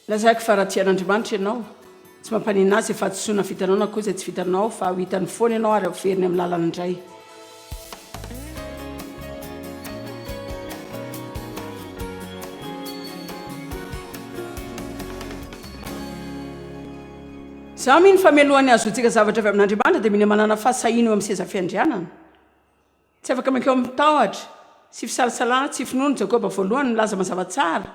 Lazaiko fa raha tia an'Andriamanitra ianao, tsy mampaninona azy izay fahadisoana vitanao na koa izay tsy vitanao fa ho hitany foana ianao ary haveriny amin'ny lalany indray. Izaho mino fa mialohan'ny hahazoantsika zavatra avy amin'Andriamanitra dia mila manana fahasahiana eo amin'ny seza fiandrianana. Tsy afaka mankeo amin'ny tahotra sy fisalasalana tsy finoana Jakoba voalohany milaza mazava tsara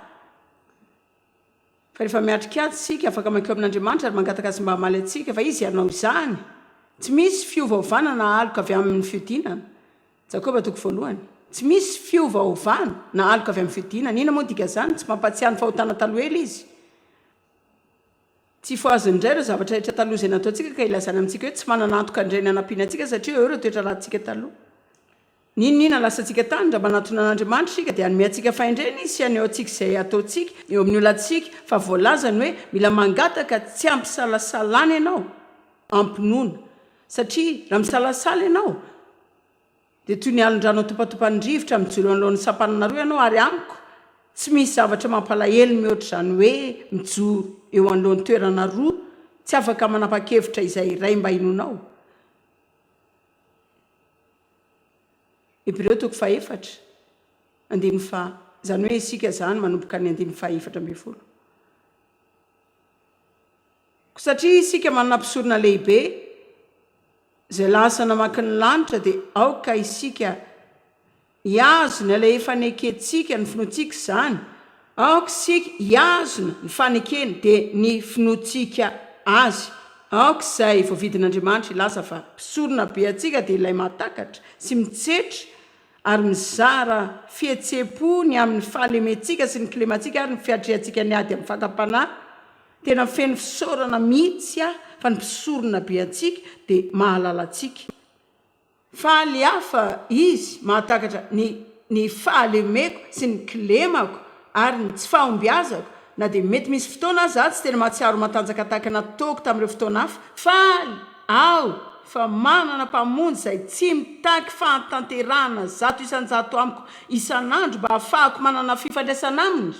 fa rehefa miatrika ady isika afaka mankeo amin'Andriamanitra ary mangataka Azy mba hamaly antsika fa Izy hanao izany. Tsy misy fiovaovana na aloka avy amin'ny fiodinana. Jakoba toko voalohany. Tsy misy fiovaovana na aloka avy amin'ny fiodinana. Inona moa ny dikan'izany? Tsy mampahatsiahy ny fahotana taloha ela izy. Tsy fohaziny indray ireo zavatra rehetra taloha izay nataontsika ka ilazany amintsika hoe tsy manana antoka indray ny hanampiana antsika satria eo ireo toetra ratsintsika taloha. N'inon'inona lasantsika tany, raha manatona an'Andriamanitra isika dia hanome antsika fahendrena Izy sy haneho antsika izay ataontsika eo amin'ny olantsika fa voalazany hoe mila mangataka tsy ampisalasalana ianao am-pinoana satria raha misalasala ianao Dia toy ny alon-drano atopatopan'ny rivotra mijoro eo anoloan'ny sampanana roa ianao, ary amiko, tsy misy zavatra mampalahelo mihoatra izany hoe mijoro eo anoloan'ny toerana roa, tsy afaka manapa-kevitra izay iray mba inoanao. Hebreo toko fahefatra, andininy faha, izany hoe isika izany manomboka ny andininy faha 14. Koa satria isika manana mpisorona lehibe, Izay lasa namaky ny lanitra dia aoka isika hihazona ilay efa nekentsika, ny finoantsika izany, aoka isika hihazona ny fanekena dia ny finoantsika Azy, aoka izay voavidin'Andriamanitra hilaza fa mpisorona be antsika dia ilay mahatakatra sy mitsetra ary mizara fihetseham-po ny amin'ny fahalementsika sy ny kilemantsika ary ny fiatrehantsika ny ady amin'ny fakam-panahy. Tena feno fisaorana mihitsy aho fa ny mpisorona be antsika dia mahalala antsika. Faly aho fa izy mahatakatra ny ny fahalemeko sy ny kilemako ary ny tsy fahombiazako na dia mety misy fotoana aza aho tsy tena mahatsiaro matanjaka tahaka nataoko tamin'ireo fotoana hafa. Faly aho fa manana Mpamonjy izay tsy mitaky fahatanterahana 100% amiko isan'andro mba hahafahako manana fifandraisana aminy.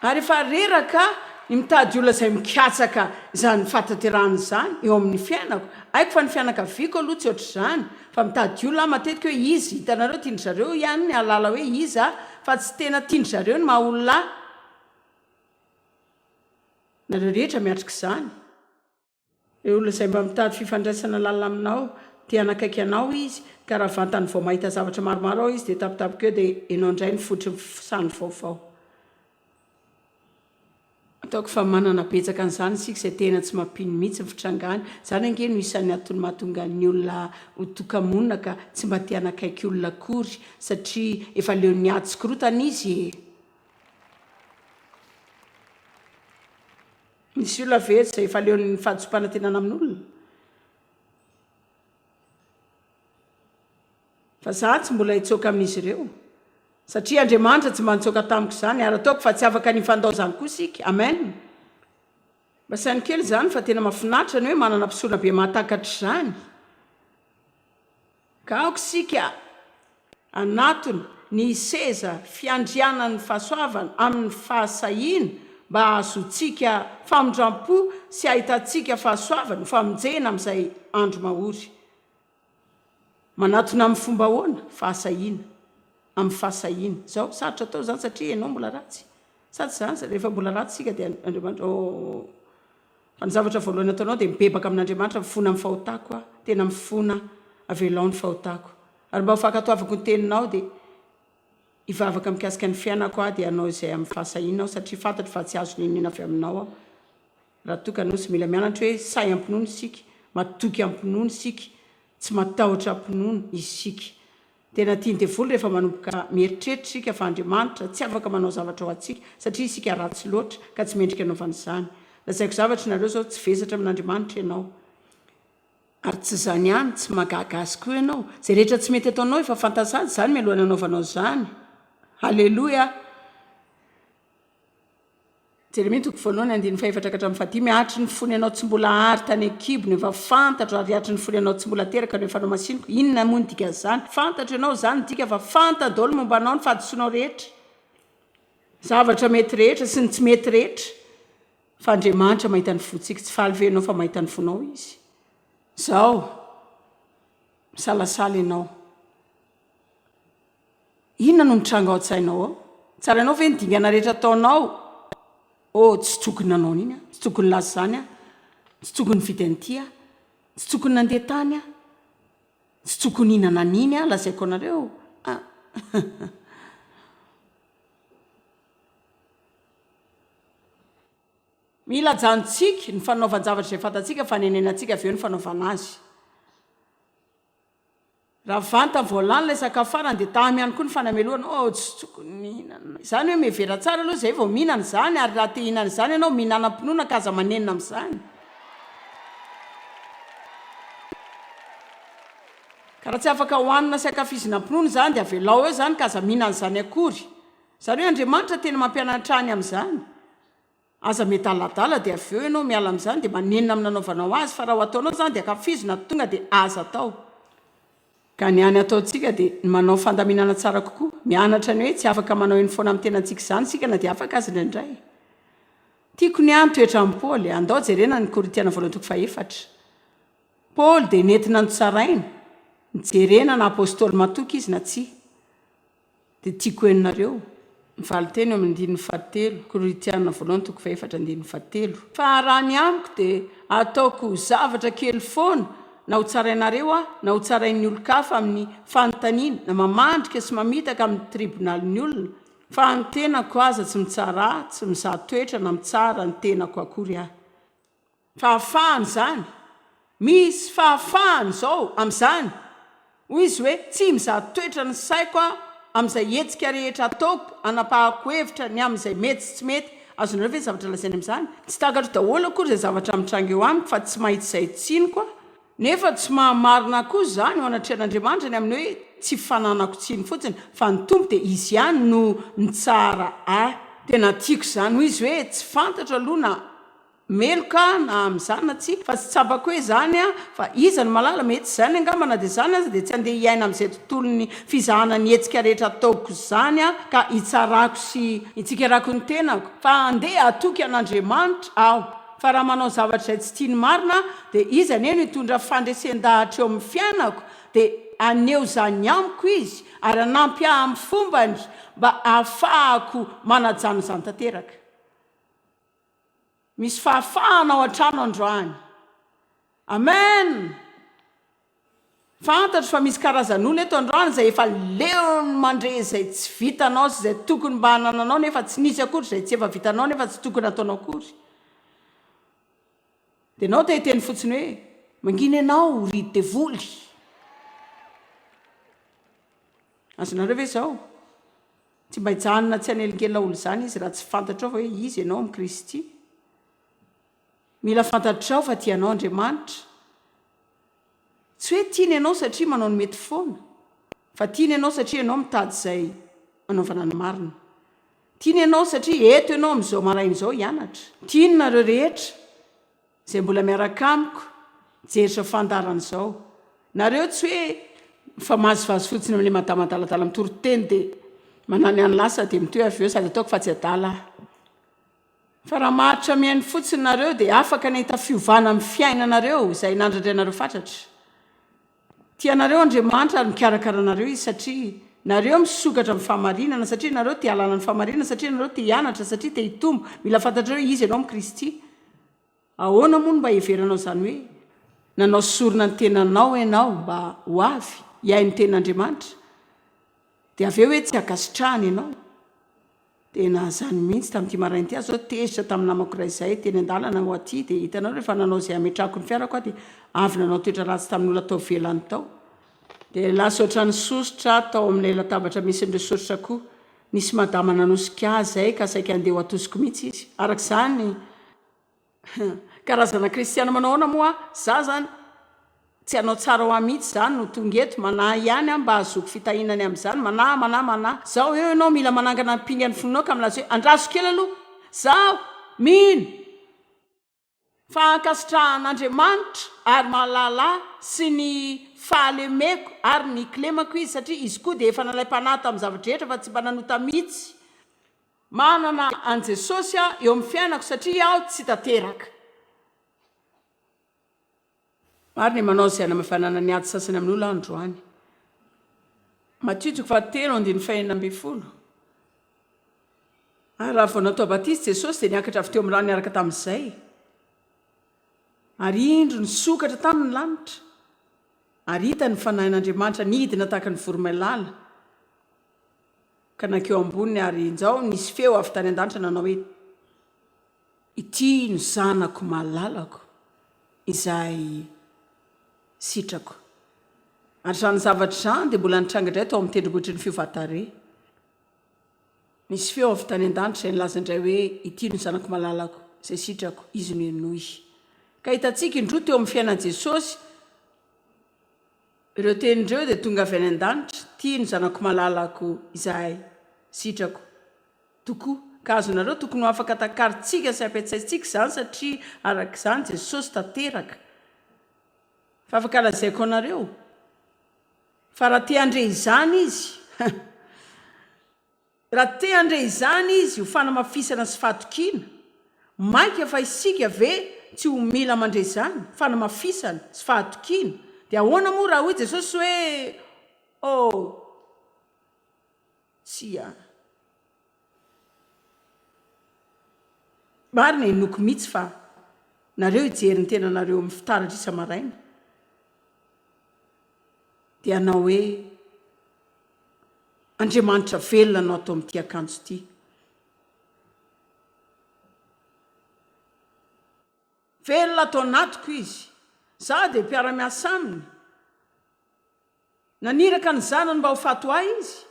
Ary efa reraka ny mitady olona izay mikatsaka izany fahatanterahana izany eo amin'ny fiainako. Haiko fa ny fianakaviako aloha tsy ohatr'izany, fa mitady olona aho matetika hoe iza, hitanareo tian-dry zareo ihany ny hahalala hoe iza aho, fa tsy tena tian-dry zareo ny maha olona ahy. Nareo rehetra miatrika izany. Ireo olona izay mba mitady fifandraisana lalina aminao, te hanakaiky anao izy, ka raha vantany vao mahita zavatra maromaro ao izy dia tampotampoka eo dia enao indray ny fotry ny sany vaovao. Ataoko fa manana betsaka an'izany isika izay tena tsy mampino mihitsy ny fitrangany. Izany ange no isan'ny antony mahatonga ny olona ho toka-monina ka tsy mba te hanakaiky olona akory satria efa leon'ny ady sy korotana izy e! Misy olona ve eto izay efa leon'ny fahadisoam-panantenana amin'olona? Fa za tsy mbola hitsoaka amin'izy ireo. Satria Andriamanitra tsy mba nitsoaka tamiko izany, ary ataoko fa tsy afaka ny hifandao izany koa isika. Amen. Mba saino kely izany fa tena mahafinaritra ny hoe manana mpisorona be mahatakatra izany. Ka aoka isika hanatona ny seza fiandrianan'ny fahasoavana amin'ny fahasahiana mba hahazoantsika famindram-po sy hahitantsika fahasoavana ho famonjena amin'izay andro mahory. Manatona amin'ny fomba ahoana? Fahasahiana. Amin'ny fahasahiana. Izao, sarotra atao izany satria ianao mbola ratsy. Sa tsy izany? Rehefa mbola ratsy isika dia Andriamanitra, oh. Fa ny zavatra voalohany ataonao dia mibebaka amin'Andriamanitra, mifona amin'ny fahotako aho, tena mifona aho, avelao ny fahotako. Ary mba ho fankatoavako ny teninao dia hivavaka mikasika ny fiainako aho, dia hanao izay amin'ny fahasahiana aho, satria fantatro fa tsy azo n'inon'inona avy aminao aho. Raha toa ka nosy, mila mianatra hoe sahy am-pinoana isika, matoky am-pinoana isika, tsy matahotra am-pinoana isika. Tena tian'ny devoly rehefa manomboka mieritreritra isika fa Andriamanitra tsy afaka manao zavatra ho antsika satria isika ratsy loatra ka tsy mendrika hanaovana izany. Lazaiko zavatra nareo izao, tsy vesatra amin'Andriamanitra ianao. Ary tsy izany ihany, tsy mahagaga Azy koa ianao. Izay rehetra tsy mety ataonao efa fantany sahady izany mialohan'ny hanaovanao izany. Haleloia! Jeremia toko voalohany andininy fahefatra ka hatramin'ny fahadimy, Hatry ny fony ianao tsy mbola àry tany an-kibo no efa fantatro, ary hatry ny fony ianao tsy mbola teraka no efa nomasiniko. Inona moa ny dikan'izany? Fantatro ianao, izany midika fa fantany daholo ny momba anao, ny fahadisoanao rehetra. Zavatra mety rehetra sy ny tsy mety rehetra. Fa Andriamanitra mahita ny fontsika. Tsy faly ve ianao fa mahita ny fonao Izy? Izao, misalasala ianao. Inona no mitranga ao an-tsainao ao? Tsarainao ve ny dingana rehetra ataonao? Oh, tsy tokony nanao an'iny aho, tsy tokony nilaza izany aho, tsy tokony nividy an'ity aho, tsy tokony nandeha tany aho, tsy tokony nihinana an'iny aho, lazaiko anareo. Ah. Mila ajanontsika ny fanaovan-javatra izay fantatsika fa hanenenantsika avy eo ny fanaovana azy. Raha vantany vao lany ilay sakafo farany dia tamy ihany koa ny fanamelohana, oh tsy tokony nihinana. Izany hoe mihevera tsara aloha izay vao mihinana izany ary raha te hihinana izany ianao mihinana am-pinoana ka aza manenina amin'izany. Ka raha tsy afaka hohanina sy ankafizina am-pinoana izany dia avelao eo izany ka aza mihinana izany akory. Izany hoe Andriamanitra tena mampianatra any amin'izany. Aza miadaladala dia avy eo ianao miala amin'izany dia manenina amin'ny nanaovanao azy fa raha ho ataonao izany dia ankafizo na tonga dia aza atao. Ka ny hany ataontsika dia ny manao fandaminana tsara kokoa, mianatra ny hoe tsy afaka manao eny foana amin'ny tenantsika izany isika na dia afaka aza indraindray. Tiako ny ahy ny toetran'i Paoly, andao jerena ny Korintiana voalohany toko fahefatra. Paoly dia nentina notsaraina, nijerena na apostoly matoky izy na tsia. Dia tiako henonareo ny valinteny eo amin'ny andininy fahatelo, Korintiana voalohany toko fahefatra andininy fahatelo. Fa raha ny amiko dia ataoko ho zavatra kely foana na ho tsarainareo aho na ho tsarain'ny olon-kafa amin'ny fanontaniana na mamandrika sy mamitaka amin'ny tribonalin'ny olona, fa ny tenako aza tsy mitsara ahy, tsy mizaha toetra na mitsara ny tenako akory aho. Fahafahana izany. Misy fahafahana izao amin'izany. Hoy izy hoe, Tsy mizaha toetra ny saiko aho amin'izay hetsika rehetra ataoko hanapahako hevitra ny amin'izay mety sy tsy mety. Azonareo ve ny zavatra lazainy amin'izany? Tsy takatro daholo akory izay zavatra mitranga eo amiko fa tsy mahita izay tsiniko aho. Nefa tsy mahamarina ahy koa izany eo anatrehan'Andriamanitra ny amin'ny hoe tsy fananako tsiny fotsiny fa ny Tompo dia Izy ihany no mitsara ahy. Tena tiako izany. Hoy izy hoe, Tsy fantatro aloha na. Meloka aho na amin'izany na tsia, fa tsy tsapako hoe izany aho, fa iza no mahalala, mety izany angamba, na dia izany aza dia tsy handeha hiaina amin'izay tontolon'ny fizahana ny hetsika rehetra ataoko izany aho ka hitsarako sy hitsikerako ny tenako, fa handeha hatoky an'Andriamanitra aho, fa raha manao zavatra izay tsy tiany marina aho dia izy anie no hitondra fandresen-dahatra eo amin'ny fiainako, dia haneho izany amiko izy ary hanampy ahy amin'ny fombany mba hahafahako manajano izany tanteraka. Misy fahafahana ao an-trano androany. Amen! Fantatro fa misy karazan'olona eto androany izay efa leon'ny mandre izay tsy vitanao sy izay tokony mba hanananao nefa tsy nisy akory izay tsy efa vitanao nefa tsy tokony hataonao akory. Dia ianao te hiteny fotsiny hoe, mangina ianao ry devoly. Azonareo ve izao? Tsy mba hijanona tsy hanelingelina olona izany izy raha tsy fantatrao fa hoe iza ianao amin'i Kristy. Mila fantatrao fa tia anao Andriamanitra. Tsy hoe tiany ianao satria manao ny mety foana, fa tiany ianao satria ianao mitady izay hanaovana ny marina. Tiany ianao satria eto ianao amin'izao maraina izao hianatra. Tiany nareo rehetra. Izay mbola miaraka amiko mijery izao fandaharana izao. Nareo tsy hoe mifamazivazy fotsiny amin'ilay madama adaladala mitory teny dia manany any lasa dia mitohy avy eo sady ataoko fa tsy adala aho. Fa raha maharitra mihaino fotsiny nareo dia afaka ny hahita fiovana amin'ny fiainanareo izay nandrandrainareo fatratra. Tia anareo Andriamanitra ary mikarakara anareo Izy satria nareo misokatra amin'ny fahamarinana, satria nareo te hahalala ny fahamarinana, satria nareo te hianatra, satria te hitombo. Mila fantatrareo hoe iza ianao amin'i Kristy. Ahoana moa no mba hiheveranao izany hoe nanao sorona ny tenanao ianao mba ho avy hihaino ny tenin'Andriamanitra, dia avy eo hoe tsy ankasitrahana ianao? Tena zany mihitsy tamin'ity maraina ity aho zao tezitra tamin'ny namako iray izay teny an-dalana ho aty dia hitanao rehefa nanao izay hametrahako ny fiarako aho dia avy nanao toetra ratsy tamin'ny olona tao ivelany tao dia lasa ohatran'ny sosotra aho tao amin'ilay latabatra misy an'ireo sosotra koa nisy madama nanosika ahy izay ka saika handeha ho atosiko mihitsy izy araka izany Karazana kristiana manao ahoana moa aho? Za zany tsy hanao tsara ho ahy mihitsy zany no tonga eto, manahy ihany aho mba hahazoako fitahiana ny amin'izany, manahy, manahy, manahy. Zao eo ianao mila manangana ampinga ny fonao ka milaza hoe andraso kely aloha, zaho mino fa ankasitrahan'Andriamanitra ary mahalala ahy sy ny fahalemeko ary ny kilemako Izy satria Izy koa dia efa nalaim-panahy tamin'ny zava-drehetra fa tsy mba nanota mihitsy. Manana an'i Jesosy aho eo amin'ny fiainako satria aho tsy tanteraka. Marina e, manao izay hanamafanana ny ady sasany amin'ny olona aho androany. Matio toko fahatelo andininy fahenina ambin'ny folo. Ary raha vao natao batisa Jesosy dia niakatra avy teo amin'ny rano niaraka tamin'izay. Ary indro nisokatra taminy ny lanitra, ary hitany ny Fanahin'Andriamanitra nidina tahaka ny voromailala, ka nankeo amboniny, ary injao nisy feo avy tany an-danitra nanao hoe, Ity no Zanako malalako, izay sitrako. Ary izany zavatra izany dia mbola nitranga indray tao amin'ny tendrombohitry ny fiovan-tarehy. Nisy feo avy tany an-danitra izay nilaza indray hoe, Ity no Zanako malalako, izay sitrako, Izy no henoy. Ka hitantsika indroa teo amin'ny fiainan'i Jesosy, ireo teny ireo dia tonga avy any an-danitra, Ity no Zanako malalako, izay sitrako. Tokoa. Ka azonareo tokony ho afaka takarintsika sy ampiantsaintsika izany satria araka izany Jesosy tanteraka. Fa afaka lazaiko anareo fa raha te handre izany izy, raha te handre izany izy ho fanamafisana sy fahatokiana, mainka fa isika ve tsy ho mila mandre izany, fanamafisana sy fahatokiana, dia ahoana moa raha hoy Jesosy hoe, Oh! Tsia. Marina inoako mitsy fa nareo hijery ny tenanareo amin'ny fitaratra isa-maraina dia hanao hoe Andriamanitra velona no ato amin'ity akanjo ity. Velona ato anatiko izy. Za dia mpiara-miasa aminy. Naniraka ny zanany mba ho faty ho ahy izy,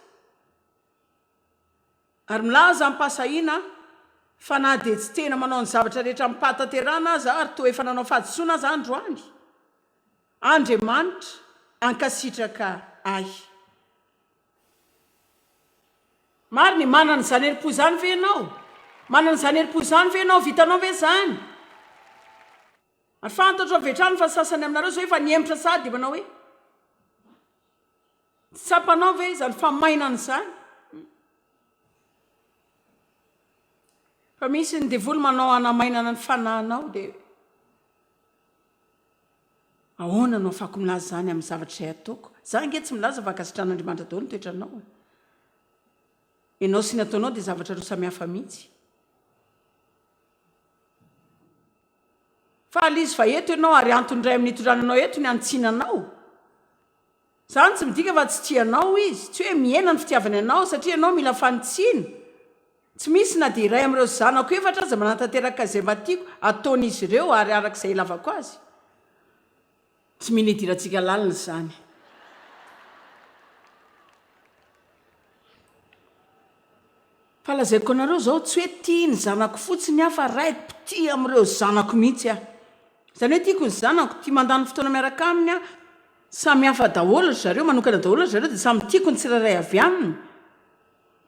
ary milaza amim-pahasahiana aho fa na dia tsy tena manao ny zavatra rehetra amim-pahatanterahana aza aho ary toa efa nanao fahadisoana aza aho androany, Andriamanitra hankasitraka ahy. Marina e, manana izany herim-po izany ve ianao? Manana izany herim-po izany ve ianao? Vitanao ve izany? Ary fantatro avy hatrany fa ny sasany aminareo izao efa nihemotra sahady dia manao hoe, Tsy tsapanao ve izany famainana izany? Fa misy ny devoly manao hanamainana ny fanahinao dia ahoana no afako milaza izany amin'ny zavatra izay ataoko? Za ange tsy milaza fa ankasitrahan'Andriamanitra daholo ny toetranao e. Ianao sy ny ataonao dia zavatra roa samihafa mihitsy. Faly izy fa eto ianao ary antony iray amin'ny nitondrany anao eto ny hanitsiana anao. Izany tsy midika fa tsy tia anao izy, tsy hoe mihena ny fitiavany anao satria ianao mila fanitsiana. Tsy misy na dia iray amin'ireo zanako efatra aza manatanteraka izay mba tiako hataon'izy ireo ary araka izay ilavako azy. Tsy mila idirantsika lalina izany. Fa lazaiko anareo izao, tsy hoe tia ny zanako fotsiny aho fa raiki-pitia amin'ireo zanako mihitsy aho. Izany hoe tiako ny zanako, tia mandany fotoana miaraka aminy aho, samy hafa daholo ry zareo, manokana daholo ry zareo dia samy tiako ny tsirairay avy aminy.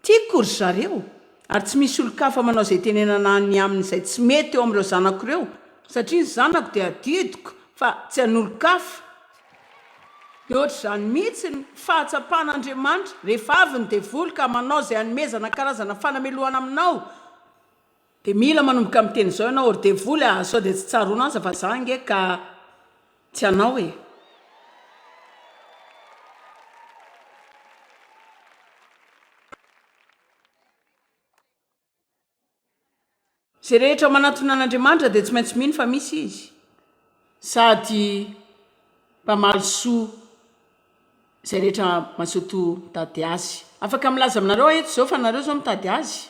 Tiako ry zareo, ary tsy misy olon-kafa manao izay itenenana ny amin'izay tsy mety eo amin'ireo zanako ireo, satria ny zanako dia adidiko fa tsy an'olon-kafa. Dia ohatr'izany mihitsy ny fahatsapan'Andriamanitra, rehefa avy ny devoly ka manao izay hanomezana karazana fanamelohana aminao, dia mila manomboka miteny izao ianao, ry devoly a, sao dia tsy tsaroana aza fa za ange ka tsy anao e. Izay rehetra manatona an'Andriamanitra dia tsy maintsy mino fa misy Izy, sady mpamaly soa izay rehetra mazoto mitady Azy. Afaka milaza aminareo aho eto izao fa nareo izao mitady Azy.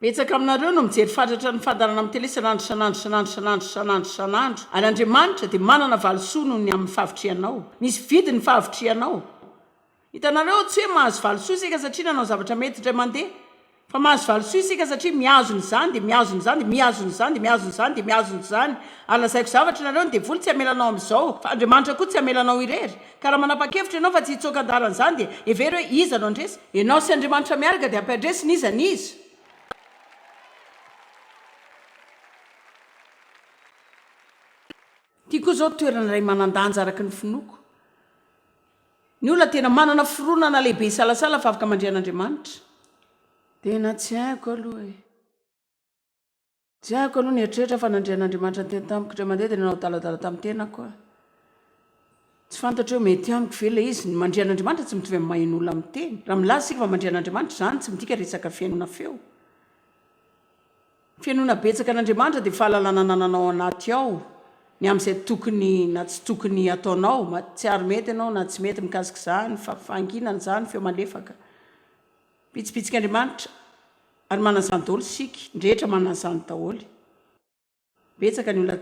Betsaka aminareo no mijery fatratra ny fandaharana amin'ny tele isan'andro isan'andro isan'andro isan'andro isan'andro isan'andro. Ary Andriamanitra dia manana valisoa noho ny amin'ny fahavitrihanao. Misy vidiny ny fahavitrihanao. Hitanareo, tsy hoe mahazo valisoa isika satria nanao zavatra mety indray mandeha, fa mahazo valisoa isika satria mihazona izany, dia mihazona izany, dia mihazona izany, dia mihazona izany, dia mihazona izany. Ary lazaiko zavatra ianareo, ny devoly tsy hamela anao amin'izao, fa Andriamanitra koa tsy hamela anao irery. Ka raha manapa-kevitra ianao fa tsy hitsoaka an-daharan'izany, dia hevero hoe iza no handresy. Ianao sy Andriamanitra miaraka dia hampiandresy n'iza n'iza. Ity koa izao toerana iray manan-danja araka ny finoako. Ny olona tena manana fironana lehibe hisalasala fa afaka mandre an'Andriamanitra. Tena tsy haiko aloha e. Tsy haiko aloha ny eritreritra fa nandre an'Andriamanitra niteny tamiko indray mandeha dia nanao adaladala tamin'ny tenako aho. Tsy fantatro hoe mety amiko ve ilay izy. Ny mandre an'Andriamanitra tsy mitovy amin'ny maheno olona miteny. Raha milaza isika fa mandre an'Andriamanitra, izany tsy midika resaka fihainoana feo. Fihainoana betsaka an'Andriamanitra dia fahalalana anananao anaty ao ny amin'izay tokony na tsy tokony hataonao, mahatsiaro mety ianao na tsy mety mikasika izany, fa fahanginana izany, feo malefaka. Bitsibitsika Andriamanitra ary manana izany daholo isika, ny rehetra manana izany daholo. Betsaka ny olona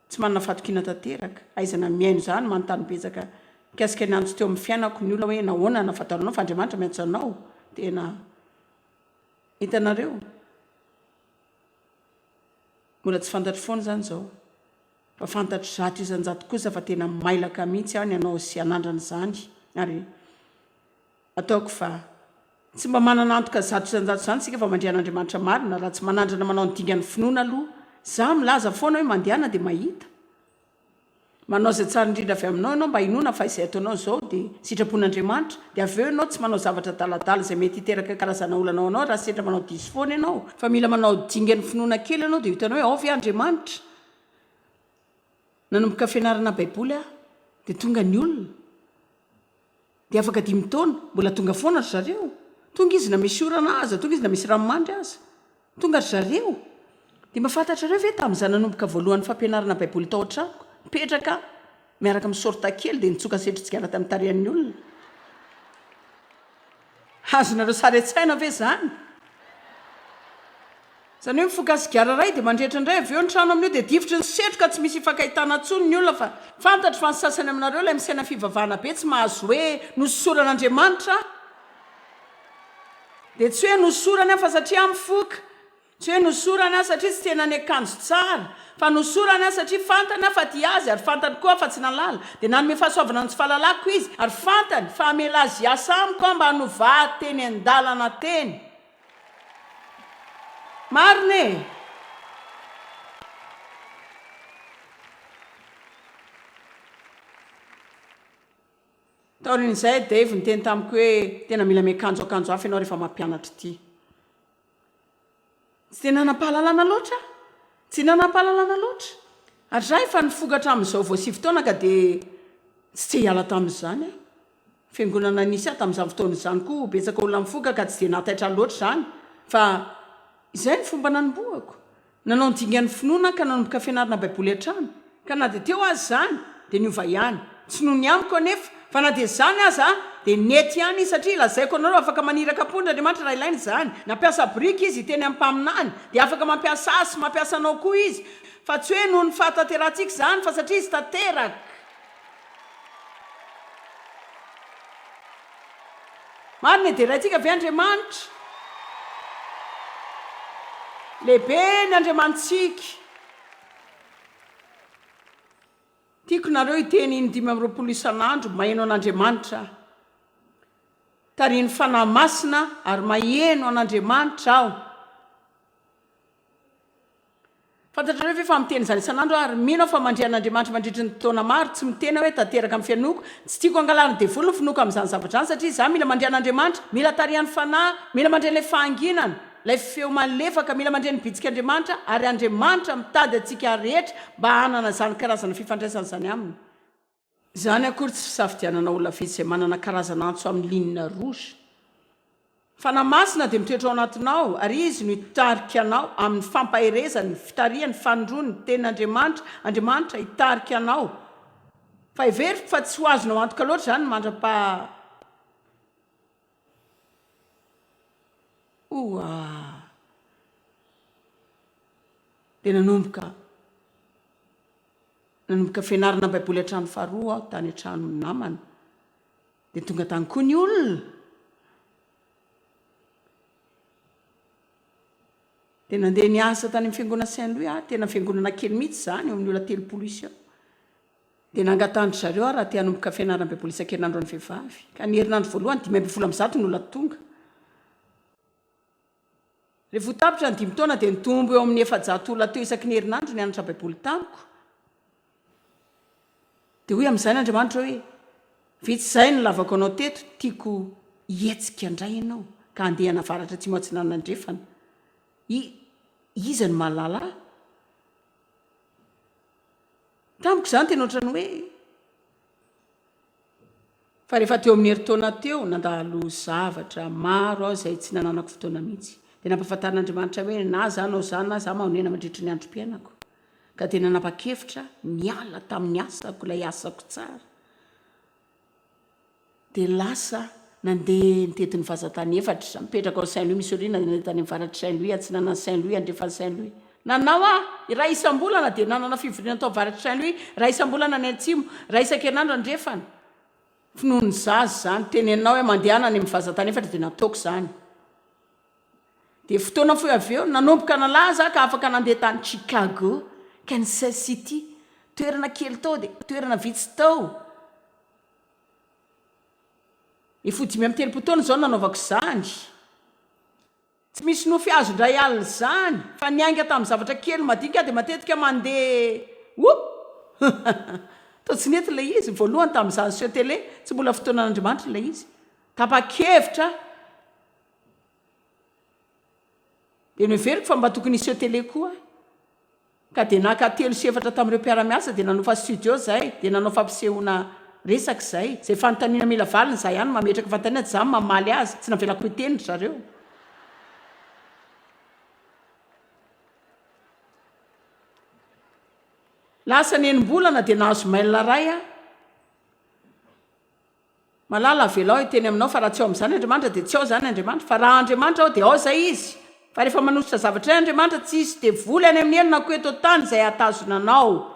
tsy manana fahatokiana tanteraka, aizana mihaino izany, manontany betsaka mikasika ny antso teo amin'ny fiainako ny olona hoe nahoana nahafantaranao fa Andriamanitra miantso anao? Tena hitanareo? Mbola tsy fantatro foana izany izao. Fa fantatro 100% kosa fa tena mailaka mihitsy aho ny hanao sy hanandrana izany ary Ataoko fa tsy mba manana antoka 100% izany isika fa mandre an'Andriamanitra marina raha tsy manandrana manao ny dingan'ny finoana aloha. Za milaza foana hoe mandehana dia mahita. Manao izay tsara indrindra avy aminao ianao mba hinoana fa izay ataonao izao dia sitrapon'Andriamanitra. Dia avy eo ianao tsy manao zavatra adaladala izay mety hiteraka karazana olana ho anao raha sendra manao diso foana ianao. Fa mila manao dingan'ny finoana kely ianao dia ho hitanao hoe ao ve Andriamanitra. Nanomboka fianarana baiboly aho dia tonga ny olona. Dia afaka dimy taona, mbola tonga foana ry zareo. Tonga izy na misy orana aza, tonga izy na misy ranomandry aza. Tonga ry zareo. Dia mba fantatrareo ve tamin'izaho nanomboka voalohany fampianarana Baiboly tao an-tranoko, mipetraka aho miaraka amin'ny sorta kely dia nitsoka setro-tsigara tamin'ny tarehan'ny olona. Azonareo sary an-tsaina ve izany? Izany hoe mifoka sigara iray dia mandrehitra indray avy eo ny trano amin'io dia difotry ny setroka tsy misy ifankahitana intsony ny olona fa fantatro fa ny sasany aminareo ilay misaina fivavahana be tsy mahazo hoe nosoran'Andriamanitra aho dia tsy hoe nosorany aho fa satria aho mifoka tsy hoe nosorany aho satria tsy tena niakanjo tsara fa nosorany aho satria fantany aho fa tia azy ary fantany koa aho fa tsy nahalala dia nanome fahasoavana ny tsy fahalalako izy ary fantany fa hamela azy hiasa amiko aho mba hanova ahy teny an-dalana teny Marina e! Taorian'izay, Dave niteny tamiko hoe, Tena mila miakanjo akanjo hafa ianao rehefa mampianatra ity. Tsy dia nanam-pahalalana loatra aho. Tsy nanam-pahalalana loatra. Ary izaho efa nifoka hatramin'izao vao sivy taona ka dia tsy te hiala tamin'izany aho. Fiangonana nisy ahy tamin'izany fotoana izany koa betsaka olona mifoka ka tsy dia nahataitra ahy loatra izany fa izay ny fomba nanombohako. Nanao ny dingan'ny finoana aho ka nanomboka fianarana Baiboly hatrany. Ka na dia teo aza izany dia niova ihany. Tsy noho ny amiko anefa fa na dia izany aza dia nety ihany izy satria lazaiko anareo afaka maniraka ampondra Andriamanitra raha ilaina izany. Nampiasa biriky izy hiteny amin'ny mpaminany dia afaka mampiasa ahy sy mampiasa anao koa izy fa tsy hoe noho ny fahatanterahantsika izany fa satria izy tanteraka. Marina e, deraintsika ve Andriamanitra? Lehibe ny Andriamanitsika. Tiako nareo hiteny iny 25 isan'andro maheno an'Andriamanitra aho. Tarihin'ny Fanahy Masina ary maheno an'Andriamanitra aho. Fantatrareo ve fa miteny izany isan'andro aho ary mino aho fa mandre an'Andriamanitra mandritry ny taona maro, tsy miteny aho hoe tanteraka amin'ny fihainoako, tsy tiako hangalarin'ny devoly ny finoako amin'izany zavatra izany satria izaho mila mandre an'Andriamanitra, mila tarihan'ny Fanahy, mila mandre ilay fahanginana, ilay feo malefaka, mila mandre ny bitsik'Andriamanitra ary Andriamanitra mitady antsika rehetra mba hanana izany karazana fifandraisana izany Aminy. Izany akory tsy fisafidianana olona vitsy izay manana karazana antso amin'ny ligne rouge. Fanahy Masina dia mitoetra ao anatinao ary Izy no hitarika anao amin'ny fampaherezany, ny fitarihany, ny fanondroany, ny Tenin'Andriamanitra, Andriamanitra hitarika anao. Fa heveriko fa tsy ho azonao antoka loatra izany mandra-paha. Oa! Dia nanomboka. Nanomboka fianarana Baiboly hatrany faharoa aho tany an-tranon'ny namana. Dia tonga tany koa ny olona. Dia nandeha niasa tany amin'ny fiangonana Saint Louis aho, tena fiangonana kely mihitsy izany, eo amin'ny olona 30 isa eo. Dia nangatahan-dry zareo aho raha te hanomboka fianarana Baiboly isan-kerinandro an'ny vehivavy. Ka ny herinandro voalohany, 115 no olona tonga. Rehefa ho tapitra ny dimy taona dia nitombo eo amin'ny 400 olona teo isaky ny herinandro nianatra Baiboly tamiko. Dia hoy amin'izany Andriamanitra hoe, Vita izay ny lavako anao teto, tiako hihetsika indray ianao. ka handeha anavaratra atsimo atsinanana andrefana. I, iza no mahalala ahy? Tamiko izany tena ohatran'ny hoe. Fa rehefa teo amin'ny herintaona teo, nandalo zavatra maro aho izay tsy nananako fotoana mihitsy. Dia nampahafantarin'Andriamanitra hoe na za hanao izany na za mahonena mandritry ny androm-piainako. Ka dia nanapa-kevitra niala tamin'ny asako, ilay asako tsara. Dia lasa nandeha nitety ny vazan-tany efatra, mipetraka ao Saint Louis, Missouri, nandeha tany amin'ny avaratr'i Saint Louis, atsinanan'i Saint Louis, andrefan'i Saint Louis. Nanao aho, iray isam-bolana dia nanana fivoriana tao avaratr'i Saint Louis, iray isam-bolana any atsimo, iray isan-kerinandro andrefana. Finoan'ny zaza izany. Teneninao hoe mandehana any amin'ny vazan-tany efatra dia nataoko izany. Dia fotoana fohy avy eo, nanomboka nalaza aho ka afaka nandeha tany Chicago, Kansas City, toerana kely tao dia toerana vitsy tao. Efa ho 35 taona izao no nanaovako izany. Tsy misy nofy azo indray alina izany fa niainga tamin'ny zavatra kely madinika aho dia matetika mandeha Oup! Toa tsy nety ilay izy, voalohany tamin'izaho niseho télé, tsy mbola fotoanan'Andriamanitra ilay izy. Tapa-kevitra aho. Dia noheveriko fa mba tokony hiseho télé koa aho. Ka dia naka 3 sy 4 tamin'ireo mpiara-miasa dia nanofa studio zahay dia nanao fampisehoana resaka izay. Izay fanontaniana mila valiny izaho ihany no mametraka fanontaniana tsy izaho no mamaly azy, tsy navelako hiteny ry zareo. Lasa ny enim-bolana dia nahazo mail iray aho. Malala, avelao hiteny aminao fa raha tsy ao amin'izany Andriamanitra dia tsy ao izany Andriamanitra, fa raha Andriamanitra ao dia ao izay Izy, fa rehefa manosotra zavatra iray Andriamanitra tsy hisy devoly any amin'ny helo na koa eto an-tany izay hahatazona anao.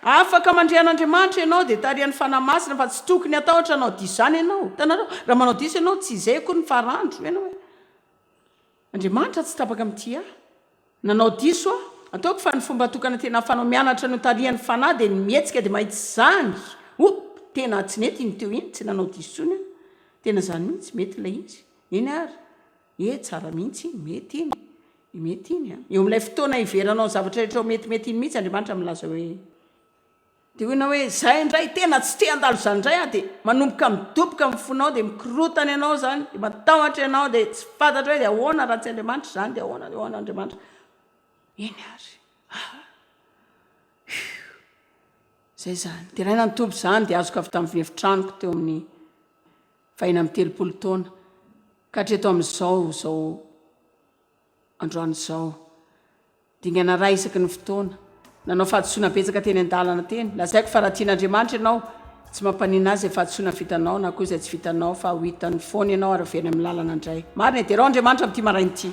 Afaka mandre an'Andriamanitra ianao dia tarihan'ny Fanahy Masina fa tsy tokony hatahotra hanao diso izany ianao. Hitanareo? Raha manao diso ianao tsy izay akory ny farandro ianao hoe Andriamanitra tsy tapaka mitia ahy. Nanao diso aho. Ataoko fa ny fomba tokana tena ahafahanao mianatra ny ho tarihan'ny Fanahy dia ny mihetsika dia mahitsy izany. Oup! Tena tsy nety iny teo iny, tsy nanao diso intsony aho. Tena izany mihitsy, mety ilay izy. Eny ary. E, tsara mihitsy iny, mety iny. Mety iny an. Eo amin'ilay fotoana hiveranao ny zavatra rehetra ho metimety iny mihitsy Andriamanitra milaza hoe. Dia hoy ianao hoe, Izay indray, tena tsy te handalo izany indray aho, dia manomboka midoboka amin'ny fonao, dia mikorotana ianao izany, dia matahotra ianao, dia tsy fantatra hoe dia ahoana raha tsy Andriamanitra izany, dia ahoana, dia ahoana Andriamanitra. Eny ary. Ah. Whew. Izay izany. Deraina ny Tompo izany, dia azoko avy tamin'ny efitranoko teo amin'ny fahena amby 30 taona, ka hatreto amin'izao, izao androany izao. Dingana iray isaky ny fotoana. Nanao fahadisoana betsaka teny an-dalana teny. Lazaiko fa raha tian'Andriamanitra ianao, tsy mampaninona azy izay fahadisoana vitanao na koa izay tsy vitanao fa ho hitany foana ianao ary averiny amin'ny lalana indray. Marina e! Derao Andriamanitra amin'ity maraina ity.